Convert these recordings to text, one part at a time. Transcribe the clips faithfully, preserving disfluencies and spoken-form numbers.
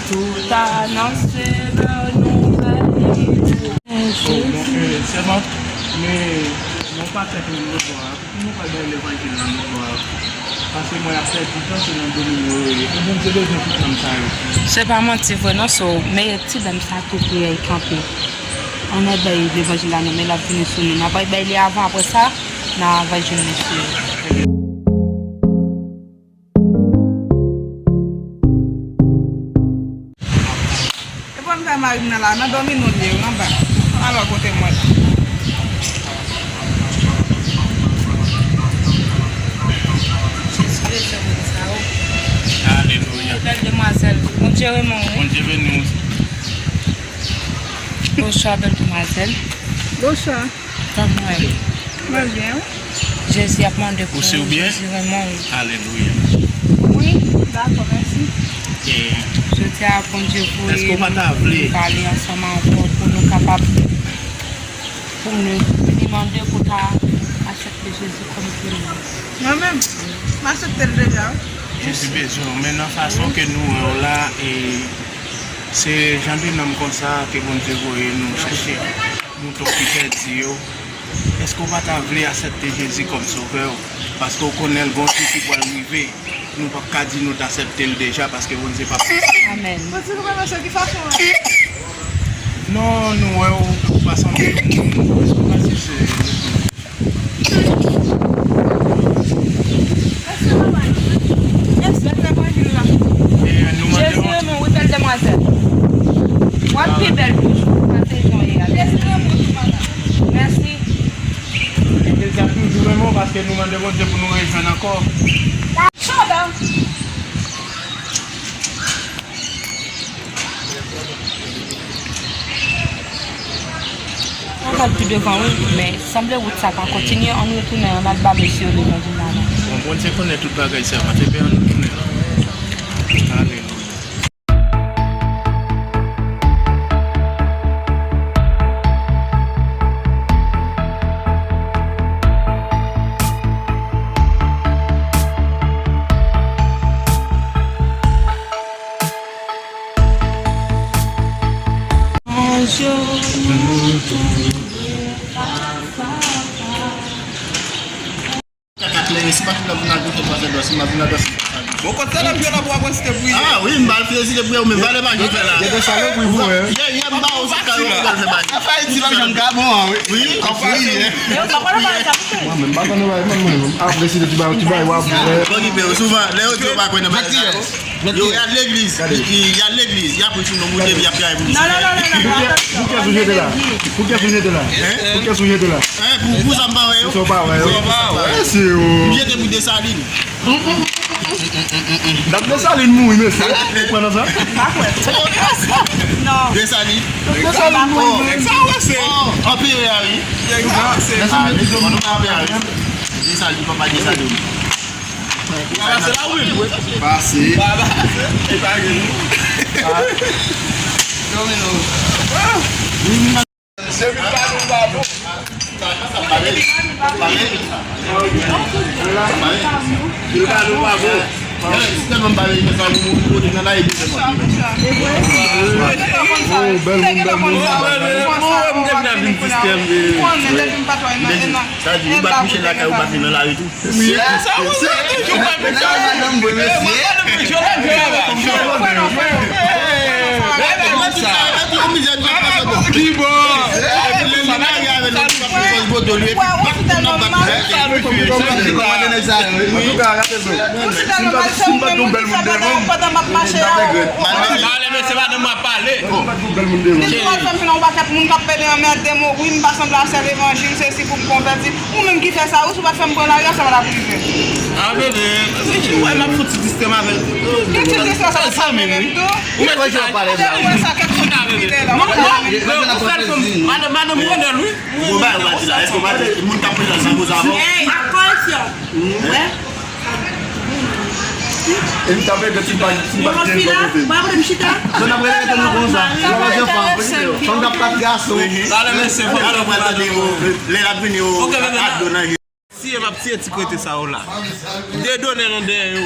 Tout anonse nouvèl. Oh, bon, eh, sèman, men, mwen pa fèk nan lòt bò a. Pou nou pral bay levanjil nan lòt bò a. Paske mwen ap pèdi tan, se nan domino yo ye. Pou Bondye bezwen tout nanm sa yo. Se pa manti vre non, so, men ti dam sa tou priye kanpe. Ann al bay levanjil la non, men l ap vini sou nou. N ap al bay li avan, apre sa, n a va jwenn mesye yo. E pa m ka mari m nan la, nan domino l ye, anba. Alò, kote mwen la. Jezi, Jezi, moun sa yo. Alelouya. Bèl demwazèl. Bondye renmen w, wi. Bondye beni w. Bonswa, bèl demwazèl. Bonswa. Kòman w ye? Mwen byen, wi. Jezi ap mande pou ou, Jezi renmen w. Alelouya. Wi, dakò, mèsi. E jodi a, Bondye voye nou pale ansanm ankò pou nou kapab, pou nou, li mande pou ta aksepte Jezi kòm Seyè. Mwen menm, m aksepte l deja, wi. Jezi bezwen w, men nan fason ke nou wè w la, e se jan de nonm konsa ke Bondye voye nou chèche. Moun tou ki pèdi yo. Èske w pa ta vle aksepte Jezi kòm sovè w? Paske w konnen l gon jou ki pral rive. Nou p ap ka di nou t aksepte l deja paske Bondye p ap. Amèn. Bondye, nou pa nan sa ki fason an. Non, nou wè w, ou pa sanble yon moun. Èske w pa si se. Jezi renmen w, wi, bèl demwazèl. W ap pi bèl toujou. Sa se jan w ye a. Jezi renmen w tou, madanm. Mèsi. Legliz la toujou renmen w paske nou mande Bondye pou nou rejwenn ankò. Chanda. Nou pral pi devan, wi, men sanble wout sa pa kontinye. Ann retounen, ann al ba mesye yo levanjil la non. Bon, Bondye konnen tout bagay, sèvant. Ebyen, ann retounen. Alelouya. Bon, kote la, m jwenn apre, apre, si te priye. Ah wi, m ba l fye, si te priye, men valè maji fè la. Gen de salopri pou wè. Yè, yè, m ba w sou kay, ou pral fè maji. Apa Ayiti pa janm ka bon an, wi. Wi, wi. Yo, pa konn bagay sa, wi. Mwen menm, pa konn bagay, mwen menm. Apre, si te ti bagay, ti bagay, w ap wè. Bon, ki pe yo souvan, lè yo di yo pa kwè nan bagay sa yo. Yo, y al legliz. Y, y, y al legliz. Y ap ri sou nou, moute, y ap kare pou nou. Non, non, non, non, non. Pou kiyès ou jete la? Pou kiyès ou jete la? Hein? Pou kiyès ou jete la? Hein? Pou, pou sa m pa wè yo? Pou sa w pa wè yo? Pou sa w pa wè. Mesye yo. M jete pou Desalin. Dat Desalin mouri, mesye. Ou konprann sa? Pa kwè. Non. Desalin. Desalin mouri. Sa wè se. Oh, anpere a, wi. Desalin, papa Desalin. Pase la ou menm? Pase. Pa pase. E pa gen nou. Domino. Depi pa nou pa bon. Pale. Pale. Depi pa nou pa bon. Sèlman pale, men sa pou moun kote nan la epi sèlman. Oh, bèl moun, bèl moun. Mwen, mwen deja vin sistèm de. Sa di, ou bat Michel lakay, ou bat li nan lari tou. Mesye, sa ou se toujou fè mesye. Mesye, madanm mwen, mesye. Ki bò? Epi lè li marye avè nou, li pa pran sòs bodo li, epi bat moun nan bat li. Antouka, gade sa. Si m pa t yon bèl moun devan m, m t ap regrèt. Pale, mesye, madanm mwen ap pale. Li di w al fè m vin yon pakèt moun k ap pede anmède m, wi, m pa sanble a sè levanjil, se si pou m konvèti. Ou menm ki fè sa, wi, si w pa t fè m pran lari a, sa pa t ap rive. A, bebe, ou wè m ap fouti distrè m avè l. Ki ti distrè sa, sa pa menm tou. Ou mèt fè sa, kèk moun ki vide la. Non, non, ou fè l pou m. Madanm, madanm Ronel, wi. Ou ba yo pa di la, èske ou pa di moun k ap prezan sa koze avè w? Hey, correction. Wè. E m t ap rete ti bag, ti bag ki te kote. Mwen ap rete m chita. Mwen ap rete nou konsa. Mwen ap rete fanm. Fanm k ap bat gason. Talè mesye fanm. Talè mwen tande yo, lè l ap vini yo, ado nan je. Tiye m ap tiye ti krete sa yo la. De done nan dèyè yo.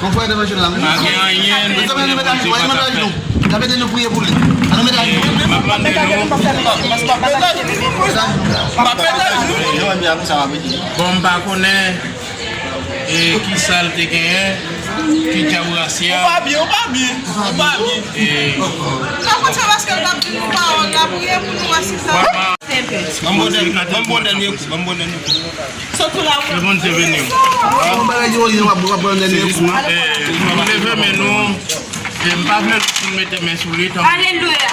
Konprann evanjil la. Pa gen anyen. Mezanmi, nou met ajenou, nou met ajenou. N ap ede nou priye pou li. Ann nou met ajenou. M ap mande nou. Bon, m pa konnen e ki sa l te genyen, ki djab rasi a. Ou pa byen, ou pa byen, ou pa byen. E Sa konn se paske l t ap di nou pawòl la, priye pou nou asiza. Ban m bon dènye, ban m bon dènye kou, ban m bon dènye kou. Sot sou la. Ke Bondye beni w. Yon bagay yo ye, w ap, w ap pran dènye kou. E, nou leve men nou. E m pa vle nou mete men sou li, tanpri. Alelouya.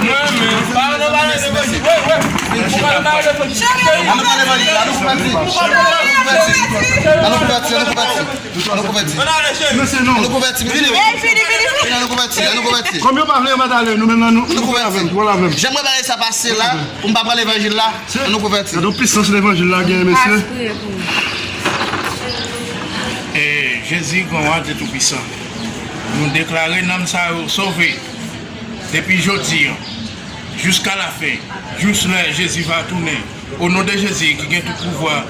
Mwen menm, pa nan pale levanjil. Wi, wi. Ou pa nan pale levanjil. An nou pale levanjil la, nou konvèti. An nou konvèti, an nou konvèti. An nou konvèti. An nou konvèti, vini. Vini, an nou konvèti, an nou konvèti. Kòm yo pa vle, yo pa t ale, nou menm nan nou, nou konvèti. Nou konvèti. Jan m wè bagay sa pase la, pou m pa pran levanjil la, an nou konvèti. Gade yon pisans levanjil la genyen, mesye. E Jezi, granwa, Dye Toupisan, nou deklare nanm sa yo sove depi jodi a, jiska lafen, jis lè Jezi va tounen. O non de Jezi ki gen tout pouvwa.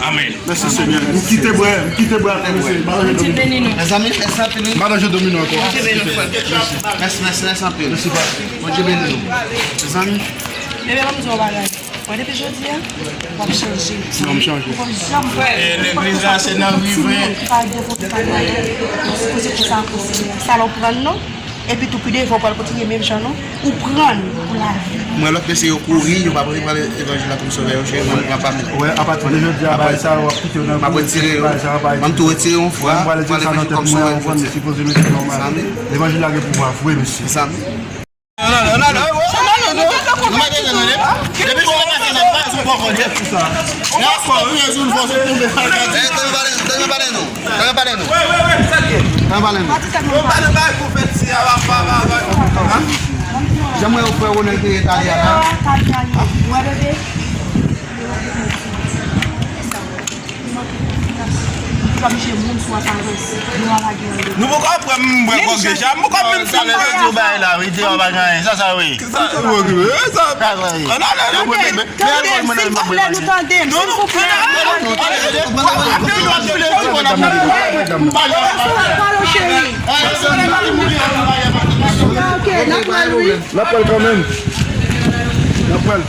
Amèn. Mèsi, Senyè. M kite bwè, m kite bwè ak mesye. Bondye beni nou. Mezanmi, mèsi anpil, wi. M pa nan je domino ankò. Bondye beni nou, frè. Mèsi, mèsi, mèsi anpil. Mèsi, pa. Bondye beni nou. Mezanmi. Bebe, ban m di w yon bagay. Mwen, depi jodi a, w ap chanje. Non, m chanje. Ou p ap janm fè. E legliz la, se nan rive. Timoun ki pa devot, ki pa gaye. Ou sipoze fè sa pou Senyè. Sa la w pran non. Epi tou, pi devan, w pral kontinye menm jan, non. Ou pran pou lavi. Mwen, lòt mesye yo kouri, yo pa vle pran levanjil la kòm sovè yo, cheri, mwen, m ap ap. Wè, apati de jodi a, bagay sa yo, w ap kite yo nan kouri, bagay sa yo, bagay sa yo. M ap retire yon fwa, m ap retire yon fwa, m pral retire sa nan tèt mwen, ou konprann, sipoze mete nòmal. Levanjil la gen pouvwa vre, mesye. Mezanmi. Non, non, non, non, non, non, non, non, non. Nou pa bezwen nou, non. Depi nou pa pase nan faz, ou poko de. Nan fò, wi, sou fò, sou tonbe. Eh, tande pale, tande pale nou. Tande pale nou. Tande pale nou. Tande pale nou. Jan mwen wè frè Ronel te rete ale a la. Nou poko pran m bwè gwòg deja. M poko menm fin bwè. Yo bay la, wi, deja pa gen anyen. Sa, sa, wi. Sa, wi, wi, sa. Sa, sa, wi. Tande, tande, silvouplè, nou tande m, silvouplè. Pale, cheri. Ok, n ap pral, wi. N ap pral kanmenm. N ap pral.